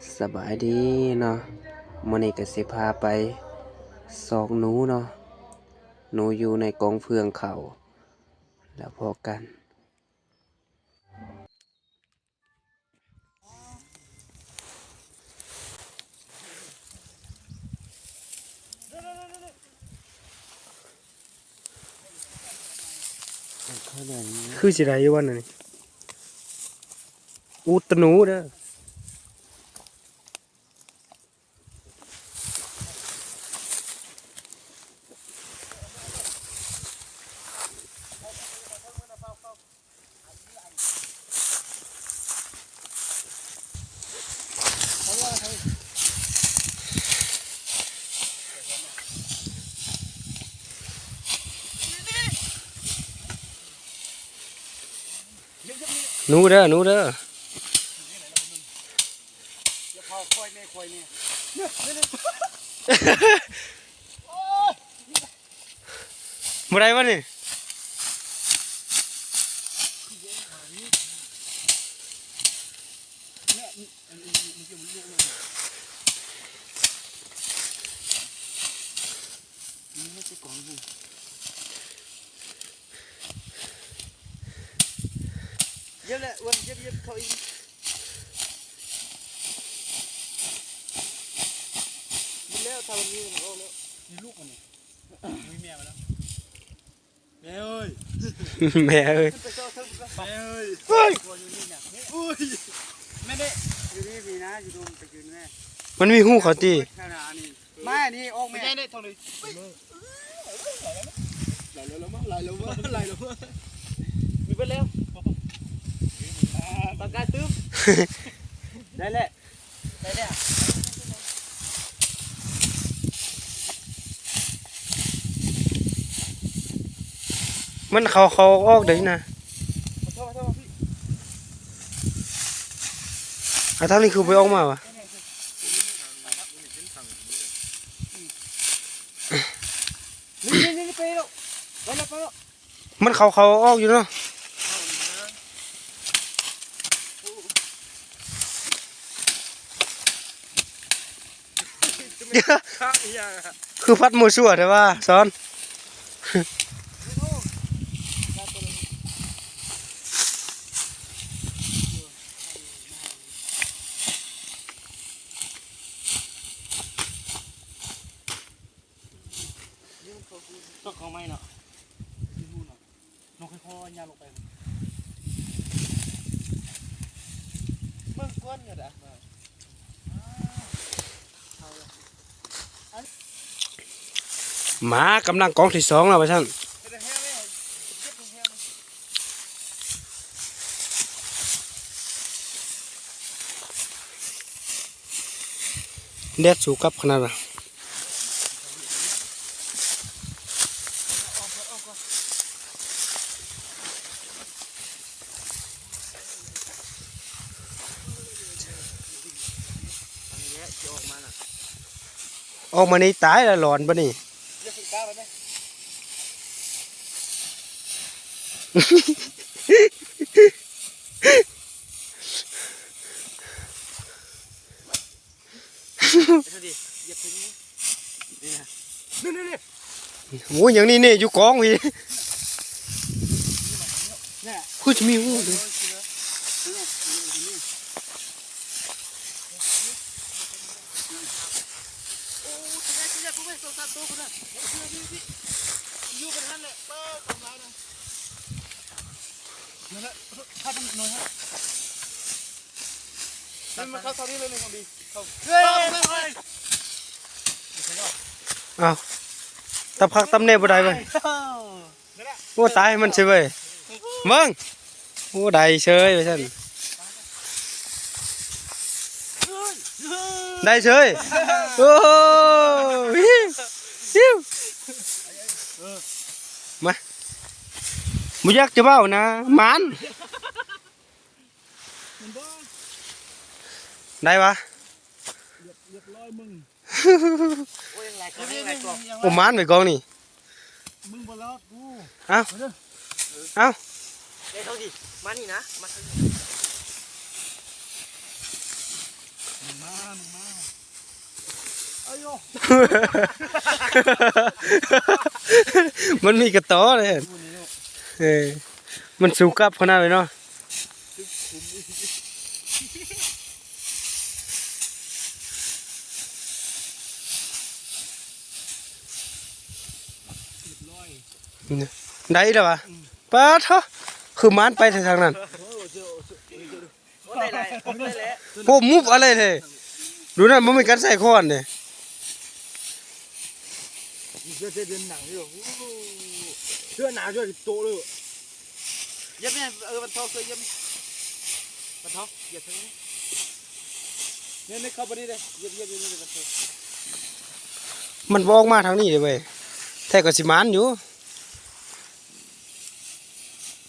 ສະບາຍດີເນາະ, ມື້ນີ້ກໍຊິພາໄປຊອກໜູເນາະ, ໜູຢູ່ໃນກອງເຟືອງເຂົາ ແລ້ວພໍ້ກັນ. ຄືຊິໄດ້ຢູ່ບໍ່ນີ້? ອູດຕະໜູເດີ້. ໜູເດີ້ ໜູເດີ້. ບໍ່ໄດ້ວະນີ້. ຢຽບແຫຼະ ອ້ວນ ຢຽບ ຢຽບເຂົ້າອີກ. ຍິງແລ້ວ ຖ້າມັນມີມັນອອກແລ້ວ. ມີລູກມັນນີ້ ມີແມ່ມັນແລ້ວ. ແມ່ເອີຍ ແມ່ເອີຍ ຂຶ້ນໄປເຈາະເທິງພຸ້ນລະ ແມ່ເອີຍ. ເຮີ້ຍ ໂອ້ຍ ແມ່ເດ້ ຢູ່ນີ້ມີນະ ຢູ່ດົງໄປຢືນແມ່. ມັນມີຮູເຂົາຕິ? ມາອັນນີ້ ອອກແມ່ ໄດ້ເທົ່ານີ້. ໄຫຼແລ້ວ ໄຫຼແລ້ວ ໄຫຼແລ້ວ ມີເບິດແລ້ວ ປາກກາຕື່ມ. ໄດ້ແຫຼະ ໄດ້ແລ້ວ. ມັນເຂົ້າເຂົ້າອອກໄດ້ນະ. ເອົາທາງນີ້ຄືບໍ່ອອກມາວະ? ນີ້ໆໆ ໄປແລ້ວ ໄປແລ້ວ ໄປແລ້ວ. ມັນເຂົ້າເຂົ້າອອກຢູ່ເນາະ. ຄືພັດມົ່ວຊົ່ວແທ້ວ່າ ສອນ. ຕ້ອງເຂົ້າໃໝ່ເນາະ ຊິຮູ້ເນາະ. ນ້ອງຄ່ອຍໆຍ່າງລົງໄປ ເບິ່ງກ່ອນກໍໄດ້. ມາ ກຳລັງກອງທີສອງແລ້ວວ່າຊັ້ນ. ແດດສູ້ກັບຂະໜາດວ່າ. ອອກມານີ້ຕາຍລະ ຫຼອນປານນີ້. ໂອ້ຍ ຫຍັງນີ້ເນ ຢູ່ກອງພີ້ ຄືຊິມີຫູເດ. ນັ້ນແຫຼະ ຖ້າມັນໜ້ອຍ ມັນມາເຂົ້າເທົ່ານີ້ເລີຍ ນີ້ຂອງດີ ເຂົ້າ ເຮີ້ຍ ເອົາ ຕຳຄັກຕຳແນ່ບໍ່ໄດ້ເວີ້ຍ. ໂອ້ ຕາຍມັນເສີຍເວີ້ຍ ເບິ່ງ ໂອ້ ໄດ້ເສີຍວ່າຊັ້ນ ໄດ້ເສີຍ. ໂອ້ ມາ ບໍ່ຢາກຈະເວົ້ານະ ໝານ ໄດ້ວະ. ໂອ້ ໝານໄປກອງນີ້ ມຶງບໍ່ລອດກູ ເອົ້າ ເອົ້າ ໄດ້ເທົ່ານີ້ ມານີ້ນະ ມາທາງນີ້ ມາ ມາ ອາໂຢ ມັນມີກະຕໍເດ້ ເອີ ມັນສູ້ກັບຂະໜາດເລີຍເນາະ. ໄດ້ແລ້ວຫວາ? ອືມ ປາດໂທ້ ຄືມານໄປທາງນັ້ນ. ໂອ້ ມຸບອະໄລເລີຍ ດູນັ້ນ ບໍ່ມີການໃສ່ຄ້ອນເດ້. ເສື້ອເຕັມໜັງຢູ່ ເສື້ອໜາຈົນໂຕະເລີຍ. ຢຽບແມ່ນ ເອີ ບັນທອກ ເສື້ອຢຽບ ບັນທອກ ຢຽບທາງນີ້ ນີ້ ນີ້ ເຂົ້າໄປນີ້ເດ້ ຢຽບ ຢຽບຢູ່ນີ້ ບັນທອກ. ມັນບໍ່ອອກມາທາງນີ້ເດ້ເວີຍ ແທ້ກໍຊິມານຢູ່.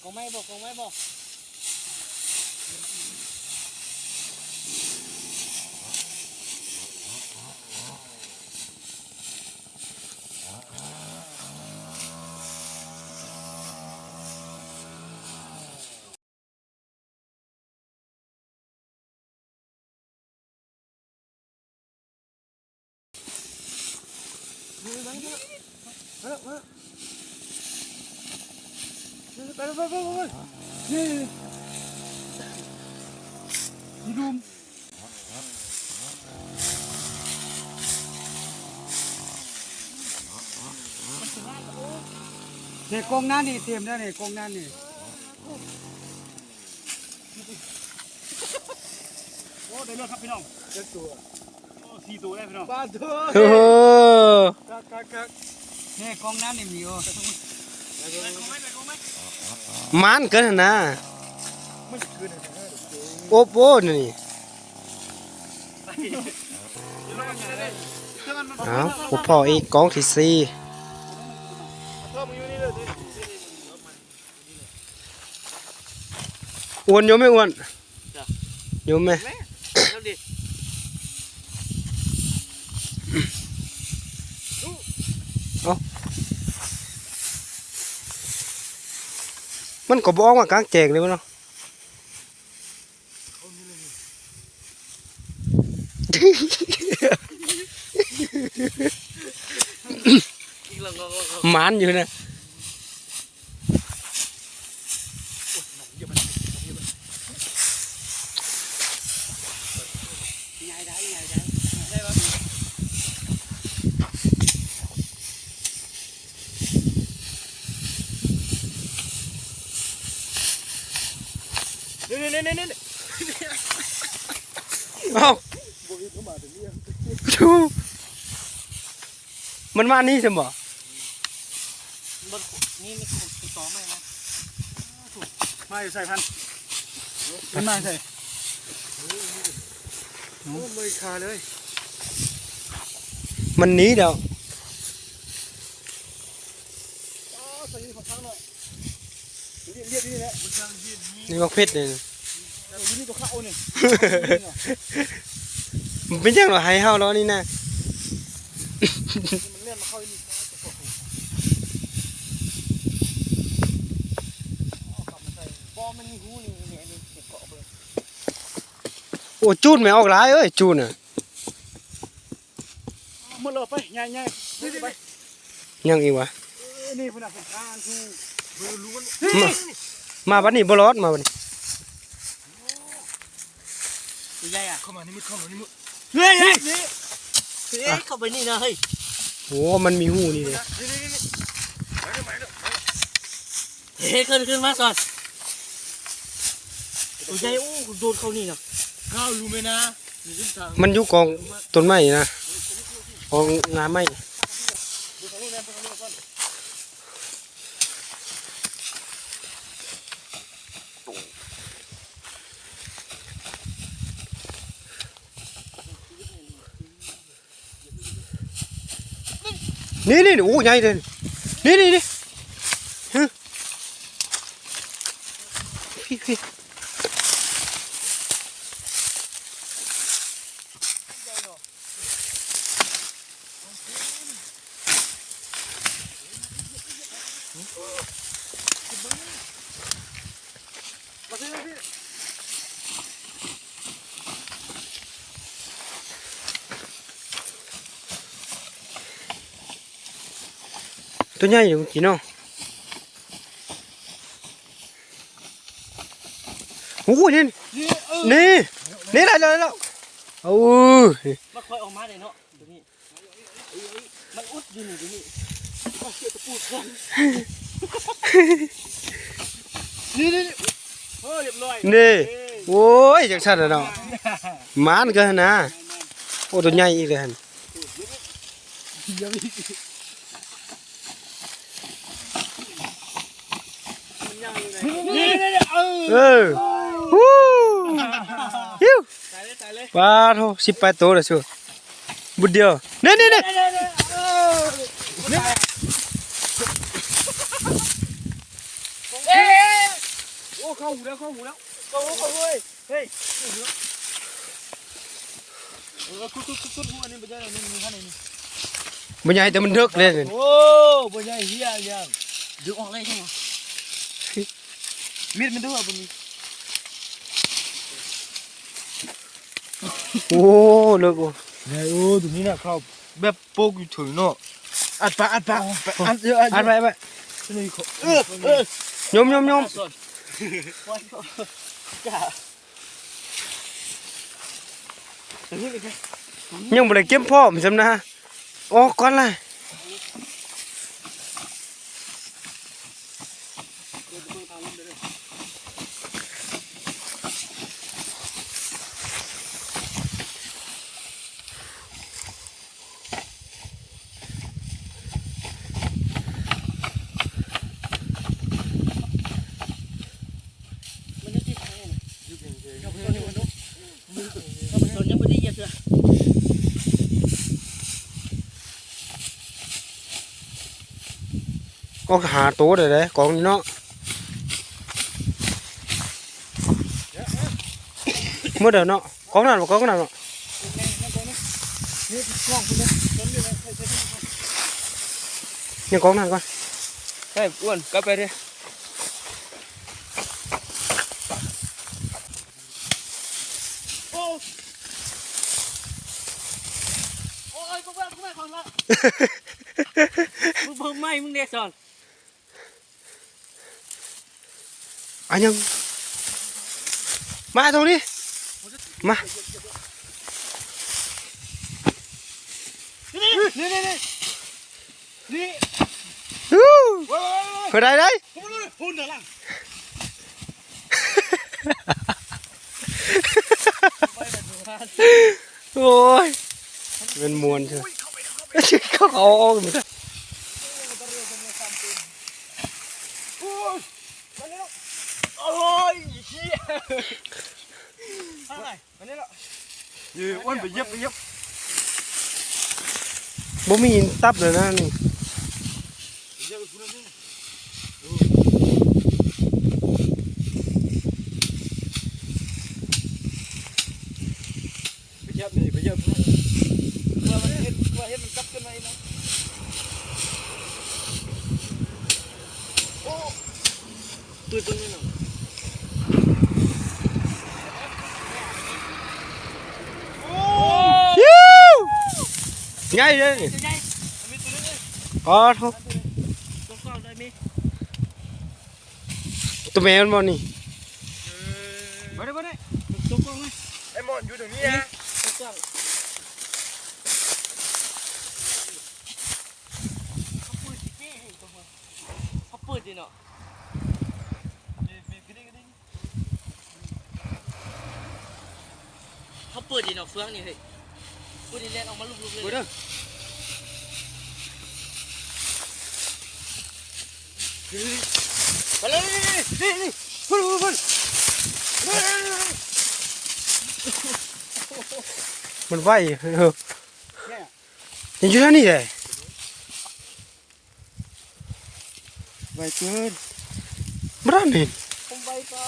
ກອງໄມ້ບໍ່ ກອງໄມ້ບໍ່? ນີ້ ກອງນັ້ນນີ້ເຕັມແລ້ວນີ້ ກອງນັ້ນນີ້. ໂອ້ ໄດ້ເລີຍຄັບພີ່ນ້ອງ ຈັກຕົວ? ໂອ້ ສີ່ຕົວໄດ້ພີ່ນ້ອງ ປາດໂທ້ ໂອ້ໂຫ ຄັກໆໆ ແມ່ກອງນັ້ນນີ້ມີໂອ ມານເກີນຫັ້ນນາ ໂອບໂອນີ້. ອ້າວ ພົບພໍ້ອີກກອງທີສີ່. ອ້ວນ ໂຍມແມ່ ອ້ວນ ໂຍມແມ່ ແມ່ ເອົາດິ ເອົ້າ ມັນກໍບໍ່ອອກມາກາງແຈ້ງເລີຍເນາະ. ໝານຢູ່ນະ ນີ້ໆໆໆ ເອົ້າ ມັນມານີ້ຊັ້ນບໍ່? ມັນ ນີ້ ນີ້ ຕອໄມ້ນະ ມາຢູ່ໃສພັນ ມັນມາໃສ? ໂອ້ ບໍ່ໄດ້ຄາເລີຍ ມັນໜີແລ້ວ ອໍ ໃສ່ຢູ່ຂ້າງໆເນາະ ລຽບໆນີ້ແຫຼະ ນີ້ບັກເພັດນີ້ ຢູ່ນີ້ຕົວຂາວນີ້ ມັນເປັນຫຍັງລະ ໃຫ້ເຮົາລະນີ້ນະ ມັນແລ່ນມາເຂົ້າຢູ່ນີ້ ບໍ່ ມັນມີຮູນີ້ ນີ້ ນີ້ ນີ້ ເກາະເບິ່ງ. ໂອ້ ຈູນແມ່ອອກຫຼາຍເອີຍ ຈູນນະ ໝົດແລ້ວ ໄປ ໃຫຍ່ໆ ໄປ ຍັງອີກຫວາ? ເອີ ນີ້ພຸ້ນນະ ເປັນທາງຄື ມາ ມາບັດນີ້ບໍ່ລອດ ມາບັດນີ້ ໃຫຍ່ອະ ເຂົ້າມານີ້ ເຂົ້າມານີ້ ເຮີ້ຍ ເຮີ້ຍ ເຮີ້ຍ ເຂົ້າໄປນີ້ນະ ເຮີ້ຍ ໂອ້ ມັນມີຮູນີ້ເດ້ ເຮີ້ຍ ຂຶ້ນ ຂຶ້ນມາກ່ອນ ໂຕໃຫຍ່ ໂອ້ ໂດດເຂົ້ານີ້ນະ ເຂົ້າ ລູເມນາ ມັນຢູ່ກອງຕົ້ນໄມ້ນະ ກອງງາໄມ້ ນີ້ໆ ໂອ້ ໃຫຍ່ເດ້ ນີ້ໆ ນີ້ ພີ້ໆ. ມາຊິ ມາຊິ. ຕົວໃຫຍ່ຢູ່ເມື່ອກີ້ເນາະ. ໂອ້ຍ ນີ້ ນີ້ ເອີ ນີ້ ນີ້ ໄດ້ແລ້ວ ໄດ້ແລ້ວ. ໂອ້ຍ ມັນຄ່ອຍອອກມາໄດ້ເນາະ ຕົວນີ້ ມັນອຸດຢູ່ນີ້ ຕົວນີ້ ເອົາເສຍຕະປູກ່ອນ ນີ້ ນີ້ ນີ້ ໂອ້ ຮຽບຮ້ອຍ ນີ້ ເອີ ໂອ້ຍ ຈັ່ງຊັ້ນລະເນາະ ໝານເກີນຫັ້ນນະ. ໂອ້ ຕົວໃຫຍ່ອີກແລ້ວຫັ້ນ. ເອີ ເອີ ເອີ ຮູ້ ຫິ້ວ ຕາຍເລີຍ ຕາຍເລີຍ ປາໂທ ສິບປາຍໂຕລະຊຸ ບຸດດຽວ ນີ້ ນີ້ ນີ້ ເອີ ເອີ ເອີ ໂອ້ ເຂົ້າຫູແລ້ວ ເຂົ້າຫູແລ້ວ ເຂົ້າຫູ ເຂົ້າຫູເວີຍ. ເຮີ້ຍ ເອີ ຂຸດໆໆໆ ອັນນີ້ບໍ່ໃຫຍ່ ອັນນີ້ມີຄັນນີ້ ບໍ່ໃຫຍ່ແຕ່ມັນເດິກເດ້. ໂອ້ ບໍ່ໃຫຍ່ເຫ້ຍຫຍັງ ດຶງອອກເລີຍຈັ່ງຫວະ ມີດມັນເດີບໍ່ມີ. ໂອ້ ເລິກໂອ້ ໃຫຍ່ ໂອ້ ຕົວນີ້ນະ ເຂົ້າແບບໂປກຢູ່ເທິງເນາະ ອັດປາກ ອັດປາກ ອັດເອີ ອັດໄປ ອັດໄປ ເອີ ເອີ ຍົມໆໆ ຍັງບໍ່ໄດ້ກຽມພ້ອມຊ້ຳນະ ອອກກ່ອນລະ. ມັນຍັງຕິດໄຟນະ ເຂົາໄປຊົນ ເຂົາໄປຊົນຍັງບໍ່ໄດ້ຢຽບເທື່ອ ກໍຫາໂຕໄດ້ເດ້ ກອງນີ້ເນາະ ໝົດແລ້ວເນາະ ກອງນັ້ນບໍ່ ກອງນັ້ນບໍ່ ນີ້ກອງພຸ້ນເດ້ ຊົນຢູ່ນະ ໃສ່ ໃສ່ ໃສ່ ຍັງກອງນັ້ນກ່ອນ ໃສ່ ອ້ວນ ກັບໄປເດ້. ໂອ້ຍ ໂອ້ຍ ເບິ່ງ ເບິ່ງ ເບິ່ງ ເບິ່ງ ເບິ່ງ ເບິ່ງ ເບິ່ງ ເບິ່ງໄມ້ມຶງແດ່ຊອນ ອັນຍັງ ມາຕົງນີ້ ມາ ນີ້ ນີ້ ນີ້ ນີ້ ນີ້ ອູ້ ເຮີ້ຍ ໄດ້ ໄດ້ ພຸ້ນ ພຸ້ນ ພຸ້ນ ທາງຫຼັງ ໂອ້ຍ ແມ່ນມ່ວນເຊີ ເຂົາເອົາອອກ ໂອ້ຍ ໂອ້ຍ ເຮີ້ຍ ມານີ້ລະ ເອີ ອ້ວນໄປຢຽບ ໄປຢຽບ ບໍ່ມີຕັບເລີຍນະນີ້ ໄປຢຽບນີ້ ໄປຢຽບ ເພື່ອມັນເຫັນ ເພື່ອເຫັນມັນກັບຂຶ້ນມາອີກນະ ໂອ້. ປືນຕົວນີ້ເນາະ ໃຫຍ່ເດ້ນີ້ ໂອ້ໂຫ ຕົວແມ່ມັນບໍ່ນີ້ ບໍ່ໄດ້ ບໍ່ໄດ້ ຕົວກອງນະ ໄອ້ໝອນຢູ່ຕົງນີ້ນະ ຕົວກອງ. ເຮົາເປີດດີເນາະ ເຮົາເປີດດີເນາະ ເຟືອງນີ້ເຮີ້ຍ ເປີດນີ້ແລ່ນອອກມາລຸບໆເລີຍ ເປີດເດີ ໄປເລີຍ ນີ້ ນີ້ ພຸ້ນ ພຸ້ນ ພຸ້ນ ມັນໄວ ເອີ ຍັງຢູ່ທາງນີ້ເດ້. ໄວເກີນ ບໍ່ທັນເຫັນ ຜົມໄວກວ່າ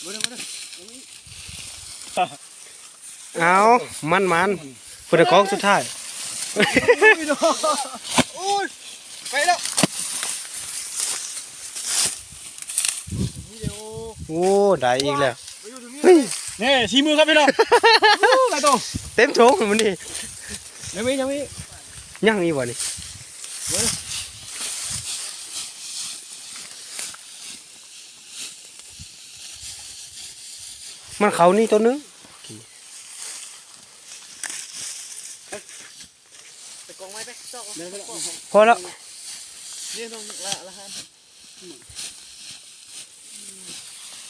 ບໍ່ໄດ້ ບໍ່ໄດ້ ເອົາ ໝານໆ ຜູ້ໃດກອງສຸດທ້າຍ ໂອ້ຍ ໄປແລ້ວ ໂອ້ ໄດ້ອີກແລ້ວ ເຮີ້ຍ ນີ້ ສີ່ມືຄັບພີ່ນ້ອງ ໂອ້ ຫຼາຍໂຕ ເຕັມຖົງມື້ນີ້ ຍັງມີ ຍັງມີ ຍັງອີກບໍ່ນີ້? ມັນເຂົ້ານີ້ຕົວໜຶ່ງ ໄປກອງໄມ້ໄປ ຊອກ ພໍແລ້ວ ນີ້ນ້ອງລະ ລະຫັນ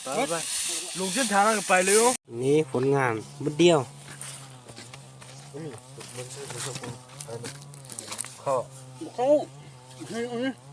ໄປ ໄປ ລົງເສັ້ນທາງແລ້ວກໍໄປເລີຍ. ນີ້ຜົນງານບຶດດຽວ ອືມ ມັນຊື່ ມັນຊື່ ເຂົ້າ ເຂົ້າ ເຮີ້ຍ ອືມ.